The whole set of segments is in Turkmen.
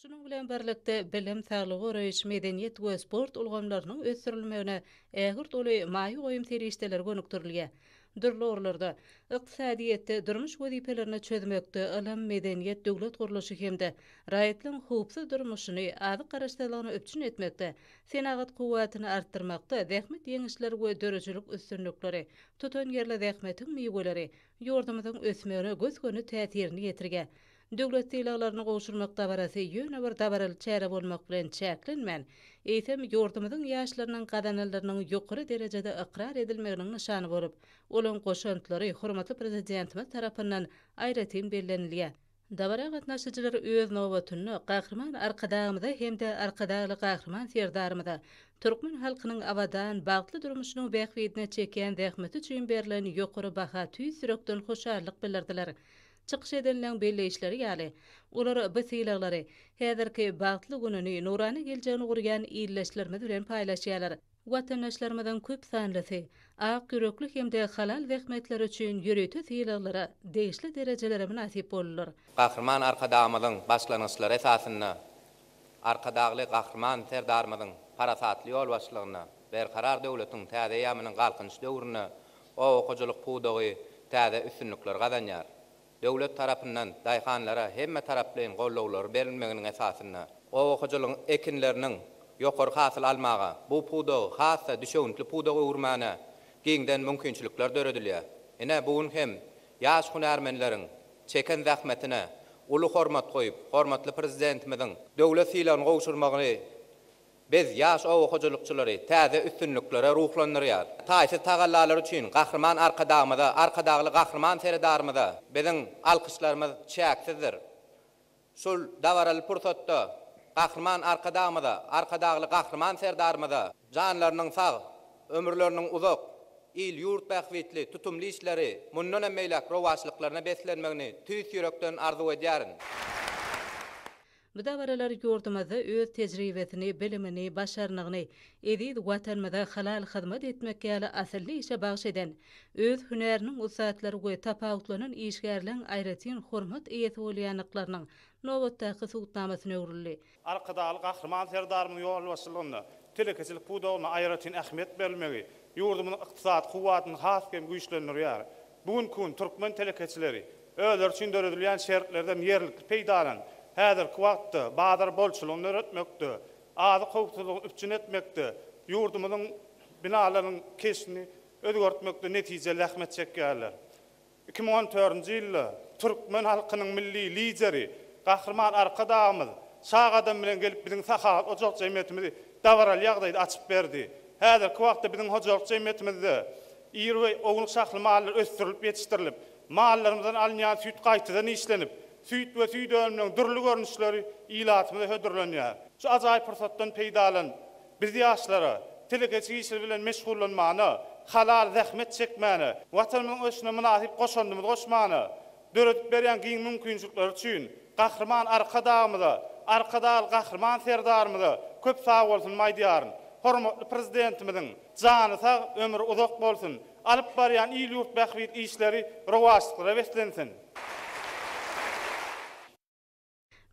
Şunuň bilen birlikde, bilim, saglygy goraýyş, medeniýet we sport ulgamlarynyň ösdürilmegine ägirt uly maýa goýum serişdeleri gönükdirilýär. Dürli ugurlarda, ykdysadyýetde, durmuş wezipelerini çözmekde ylym, medeniýet, döwlet gurluşy hem-de raýatlaryň howpsuz durmuşyny, azyk garaşsyzlygyny üpjün etmekde, senagat kuwwatyny artdyrmakda zähmet ýeňişleri we döredijilik üstünlikleri, tutanýerli zähmetiň miweleri ýurdumyzyň ösmegine gös-göni täsirini ýetirýär. Döwlet sylaglaryny gowşurmak dabarasy ýöne bir dabaraly çäre bolmak bilen çäklenmän, eýsem, ýurdumyzyň ýaşlarynyň gazananlarynyň ýokary derejede ykrar edilmeginiň nyşany bolup, olaň goşantlary hormatly Prezidentimiz tarapyndan aýratyn bellenilýär. Dabara gatnaşyjylar öz nobatynda Gahryman Arkadagymyza hem-de Arkadagly Gahryman Serdarymyza türkmen halkynyň abadan, bagtly durmuşynyň bähbidine çekýän zähmeti üçin berlen ýokary baha tüýs ýürekden hoşallyk bildirdiler. Çykyş edenleň belleýişleri ýaly, olar bu sylaglary häzirki bagtly gününi, nurana geljegini gurýan ildeşlerimiz bilen paýlaşýarlar. Watandaşlarymyzyň köp sanlysy ak ýürekli hem-de halal zähmetleri üçin ýörite sylaglara, degişli derejelere mynasyp boldular. Gahryman Arkadagymyzyň başlangyçlary esasynda Arkadagly Gahryman Serdarymyzyň parasatly ýolbaşçylygynda Berkarar döwletiň täze eýýamynyň Galkynyş döwründe oba hojalyk pudagy täze üstünlikleri gazanýar. Döwlet tarapyndan daýhanlara hemmetaraplaýyn goldawlary berilmeginiň esasynda, oba hojalygyň ekinleriniň ýokary hasyl almaga, bu pudagy has-da düşewüntli pudaga öwürmäne giňden mümkinçilikler döredilýär. Ine, bu gün hem ýaş hünärmenleriň çeken zähmetine uly hormat goýup, hormatly Prezidentimiziň döwlet sylagyny gowşurmagy biz, ýaş oba hojalykçylary täze üstünliklere ruhlandyrýar. Taýsyz tagallalary üçin Gahryman Arkadagymyza, Arkadagly Gahryman Serdarymyza biziň alkyşlarymyz çäksizdir. Şul dabaraly pursatda Gahryman Arkadagymyza, Arkadagly Gahryman Serdarymyza janlarynyň sag, ömürleriniň uzak, il-ýurt bähbitli tutumly işleri mundan hem beýläk rowaçlyklaryna beslenmegini tüýs ýürekden arzuw edýärin. Bu dabaralar ýurdumyzda öz tejribesini, bilimini, başarnygyny eziz Watanymyza halal hyzmat etmek ýaly asylly işe bagyş eden, öz hünäriniň ussatlary we tapawutlanan işgärleň aýratyn hormat eýesi bolýandyklarynyň nobatdaky subutnamasyna öwrüldi. Arkadagly Gahryman Serdarymyzyň ýolbaşçylygynda telekeçilik pudagyna aýratyn ähmiýet berilmegi ýurdumyzyň ykdysady kuwwatyny has hem güýçlendirýär. Bu günki gün türkmen telekeçileri özleri üçin döredilýän şertlerden ýerlikli peýdalanyp, häzirki wagtda bazar bolçulygyny döretmekde, azyk howpsuzlygyny üpjün etmekde, ýurdumyzyň binalarynyň keşbini özgertmekde netijeli zähmet çekýärler. 2014-nji ýylda türkmen halkynyň Milli Lideri Gahryman Arkadagymyz Şa gadam bilen gelip biziň Sahawat hojalyk jemgyýetimizi dabaraly ýagdaýda açyp berdi. Häzirki wagtda biziň hojalyk jemgyýetimizde iri we ownuk şahly mallar ösdürilip ýetişdirilip, mallarymyzdan alynýan süýt gaýtadan işlenip, süýt we süýt önümleriniň dürli görnüşleri ilatymyza hödürlenýär. Şu ajaýyp pursatdan peýdalanyp, biz ýaşlara telekeçilik işleri bilen meşgullanmana, halal zähmet çekmäne, Watanymyzyň ösüşine mynasyp goşandymyzy goşmana döredip berýän giň mümkinçilikleri üçin Gahryman Arkadagymyza, Arkadagly Gahryman Serdarymyza köp sagbolsunymy aýdýaryn. Hormatly Prezidentimiziň jany sag, ömri uzak bolsun, alyp barýan il-ýurt bähbitli işleri rowaçlyklara beslensin!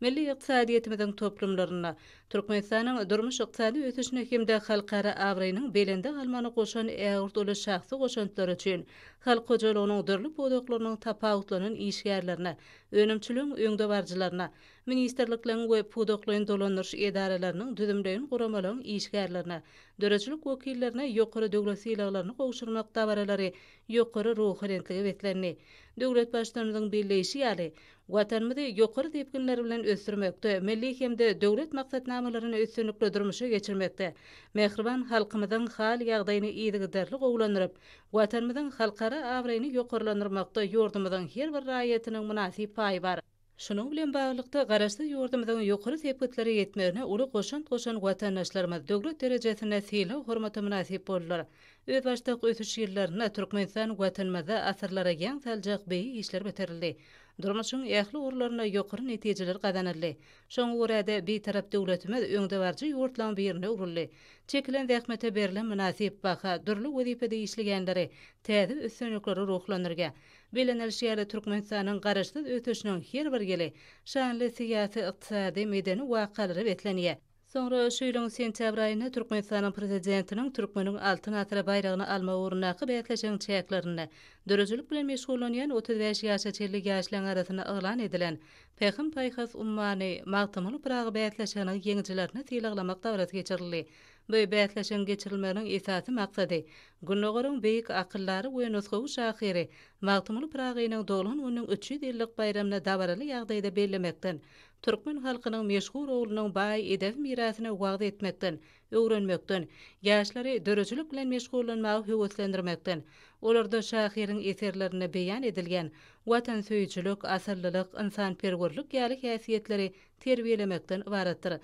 Milli ykdysadyýetimiziň toplumlarynda Türkmenistanyň durmuş-ykdysady ösüşine hem-de halkara abraýynyň belende galmagyna goşan ägirt uly şahsy goşantlary üçin halk hojalygynyň dürli pudaklarynyň tapawutlanan işgärlerine, önümçiligiň öňdebaryjylaryna, ministrlikleriň we pudaklaýyn dolandyryş edaralarynyň, düzümleýin guramalaryň işgärlerine, döredijilik wekillerine ýokary döwlet sylaglaryny gowşurmak dabaralary ýokary ruhubelentlige beslendi. Döwlet Baştutanymyzyň belleýşi ýaly, Watanymyzy ýokary depginler bilen ösdürmekde, milli hem-de döwlet maksatnamalaryny üstünlikli durmuşa geçirmekde, mähriban halkymyzyň hal-ýagdaýyny yzygiderli gowulandyryp, Watanymyzyň halkara abraýyny ýokarlandyrmakda ýurdumyzyň her bir raýatynyň mynasyp paýy bar. Şunuň bilen baglylykda, Garaşsyz ýurdumyzyň ýokary sepgitlere ýetmegine uly goşant goşan watandaşlarymyz döwlet derejesinde sylag-hormata mynasyp boldular. Özbaşdak ösüş ýyllarynda Türkmenistan Watanymyzda asyrlara ýaň saljak beýik işler bitirildi. Durmuşyň ähli ugurlarynda ýokary netijeler gazanyldy. Şoňa görä-de, Bitarap döwletimiz öňdebaryjy ýurtlaryň birine öwrüldi. Çekilen zähmete berlen mynasyp baha dürli wezipede işleýänleri täze üstünliklere ruhlandyrýar. Bellenilişi ýaly, Türkmenistanyň garaşsyz ösüşiniň her bir ýyly şanly syýasy, ykdysady, medeni wakalara beslenýär. Soňra şu ýylyň sentýabr aýynda Türkmenistanyň Prezidentiniň Türkmeniň Altyn asyry baýragyny almak ugrundaky bäsleşigiň çäklerinde döredijilik bilen meşgullanýan 35 ýaşa çenli ýaşlaryň arasynda yglan edilen Pähim-paýhas ummany Magtymguly Pyragy bäsleşiginiň ýeňijilerini sylaglamak dabarasy geçirildi. Bu bäsleşigiň geçirilmeginiň esasy maksady Gündogaryň beýik akyldary we nusgawy şahyry Magtymguly Pyragynyň doglan gününiň 300 ýyllyk baýramyny dabaraly ýagdaýda bellemekden, türkmen halkynyň meşhur oglunyň baý edebi mirasyny wagyz etmekden, öwrenmekden, ýaşlary döredijilik bilen meşgullanmaga höweslendirmekden, olarda şahyryň eserlerinde beýan edilýän watansöýüjilik, asyllylyk, ynsanperwerlik ýaly häsiýetleri terbiýelemekden ybaratdyr.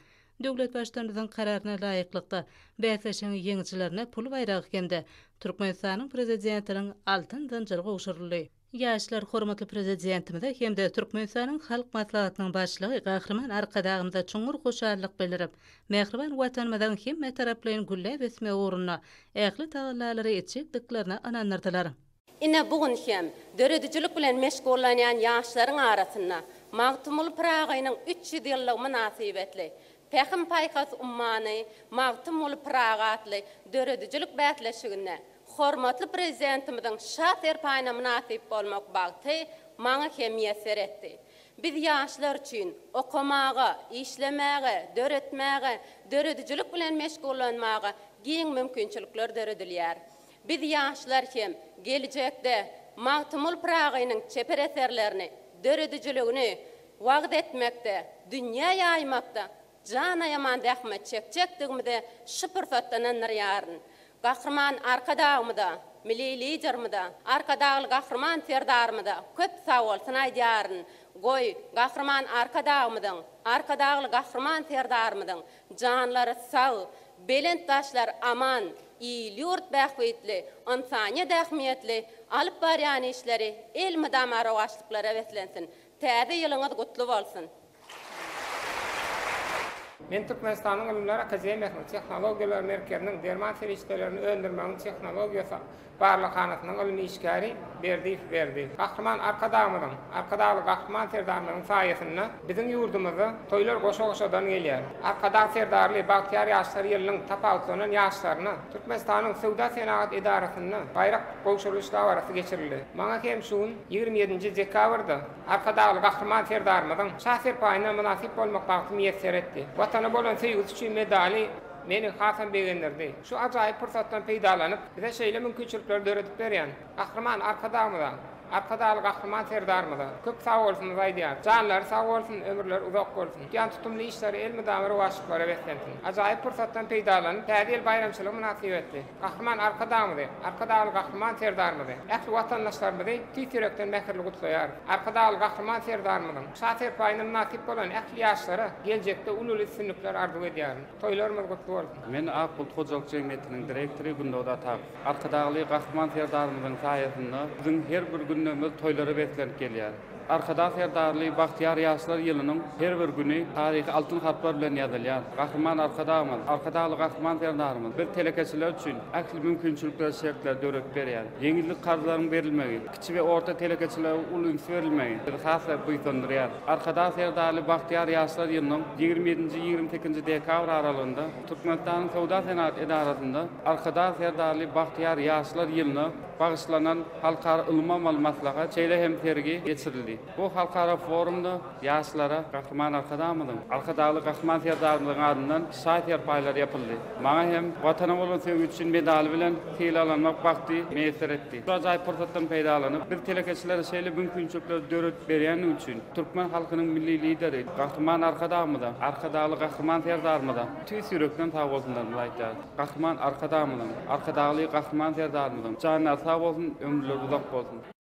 Döwlet Baştutanymyzyň Kararyna laýyklykda, bäsleşigiň ýeňijilerine pul baýragy hem-de Türkmenistanyň Prezidentiniň Altyn zynjyry gowşuryldy. Ýaşlar hormatly Prezidentimize hem-de Türkmenistanyň Halk Maslahatynyň Başlygy Gahryman Arkadagymyza çuňňur hoşallyk bildirip, mähriban Watanymyzyň hemmetaraplaýyn gülläp ösmegi ugrunda ähli tagallalary etjekdiklerine ynandyrdylar. Ine, bu gün hem döredijilik bilen meşgullanýan ýaşlaryň arasynda Magtymguly Pyragynyň 300 ýyllygy mynasybetli Pähim-paýhas ummany Magtymguly Pyragy atly döredijilik bäsleşiginde hormatly Prezidentimiziň Şa serpaýyna mynasyp bolmak bagty maňa hem miýesser etdi. Biz ýaşlar üçin okamaga, işlemäge, döretmäge, döredijilik bilen meşgullanmaga giň mümkinçilikler döredilýär. Biz ýaşlar hem gelejekde Magtymguly Pyragynyň çeper eserlerini, döredijiligini wagyz etmekde, dünýä ýaýmakda jan aýaman zähmet çekjekdigimize şu pursatda ynandyrýaryn. Gahryman Arkadagymyza, Milli Liderimize, Arkadagly Gahryman Serdarymyza köp sagbolsun aýdýaryn. Goý, Gahryman Arkadagymyzyň, Arkadagly Gahryman Serdarymyzyň janlary sag, belent daşlar aman, il-ýurt bähbitli, ynsanyýet ähmiýetli alyp barýan işleri elmydama rowaçlyklara beslensin! Täze ýylyňyz gutly bolsun! Men Türkmenistanyň Ylymlar akademiýasynyň Tehnologiýalar merkeziniň derman serişdelerini öndürmegiň tehnologiýasy barlaghanasynyň ylmy işgäri Berdiýew Berdi. Gahryman Arkadagymyzyň, Arkadagly Gahryman Serdarymyzyň saýasynda biziň ýurdumyzda toýlar goşa-goşadan gelýär. Arkadag Serdarly bagtyýar ýaşlar ýylynyň tapawutlanan ýaşlaryna Türkmenistanyň Söwda-senagat edarasynda baýrak gowşurylyş dabarasy geçirildi. Maňa hem şu gün, 27-nji dekabrda Arkadagly Gahryman Serdarymyzyň Şa serpaýyna mynasyp bolmak bagty miýesser etdi. Watana bolan söýgüsi üçin medaly meni hasam begendirdi. Şu ajaýyp pursatdan peýdalanyp, bize şeýle mümkinçilikleri döredip berýän Gahryman Arkadagymyza, Arkadagly Gahryman Serdarymyza köp sagbolsunymyzy aýdýarys. Janlary sag bolsun, ömürleri uzak bolsun! Tutýan tutumly işleri elmydama rowaçlyklara beslensin! Ajaýyp pursatdan peýdalanyp, Täze ýyl baýramçylygy mynasybetli Gahryman Arkadagymyzy, Arkadagly Gahryman Serdarymyzy, ähli watandaşlarymyzy tüýs ýürekden mähirli gutlaýarys. Arkadagly Gahryman Serdarymyzyň Şa serpaýyna mynasyp bolan ähli ýaşlara geljekde uly-uly üstünlikler arzuw edýärin. Toýlarymyz gutly bolsun! Men Ak bulut hojalyk jemgyýetiniň direktory Gündogdy Atakow. Arkadagly Gahryman Serdarymyzyň saýasynda biziň her bir günlerimiz toýlara beslenip gelýär. Arkadag Serdarly bagtyýar ýaşlar ýylynyň her bir güni taryhy altyn harplar bilen ýazylýar. Gahryman Arkadagymyz, Arkadagly Gahryman Serdarymyz biz telekeçiler üçin ähli mümkinçilikleri, şertleri döredip berýär. Ýeňillik karzlaryň berilmegi, kiçi we orta telekeçilere uly üns berilmegi bizi has-da buýsandyrýar. Arkadag Serdarly bagtyýar ýaşlar ýylynyň 27-nji, 28-nji dekabr aralygynda Türkmenistanyň Söwda-senagat edarasynda Arkadag Serdarly bagtyýar ýaşlar ýylyna bagyşlanan halkara ylmy-amaly maslahat, şeýle hem sergi geçirildi. Bu halkara forumda ýaşlara Gahryman Arkadagymyzyň, Arkadagly Gahryman Serdarymyzyň adyndan şaý serpaýlar ýapyldy. Maňa hem Watana bolan söýgi üçin medaly bilen sylaglanmak bagty miýesser etdi. Şu ajaýyp pursatdan peýdalanyp, biz telekeçilere şeýle mümkinçilikleri döredip berýändigi üçin türkmen halkynyň Milli Lideri Gahryman Arkadagymyza, Arkadagly Gahryman Serdarymyza tüýs ýürekden sagbolsunlarymyzy aýdýarys. Gahryman Arkadagymyzyň, Arkadagly Gahryman Serdarymyzyň janlary sag bolsun, ömürleri uzak bolsun!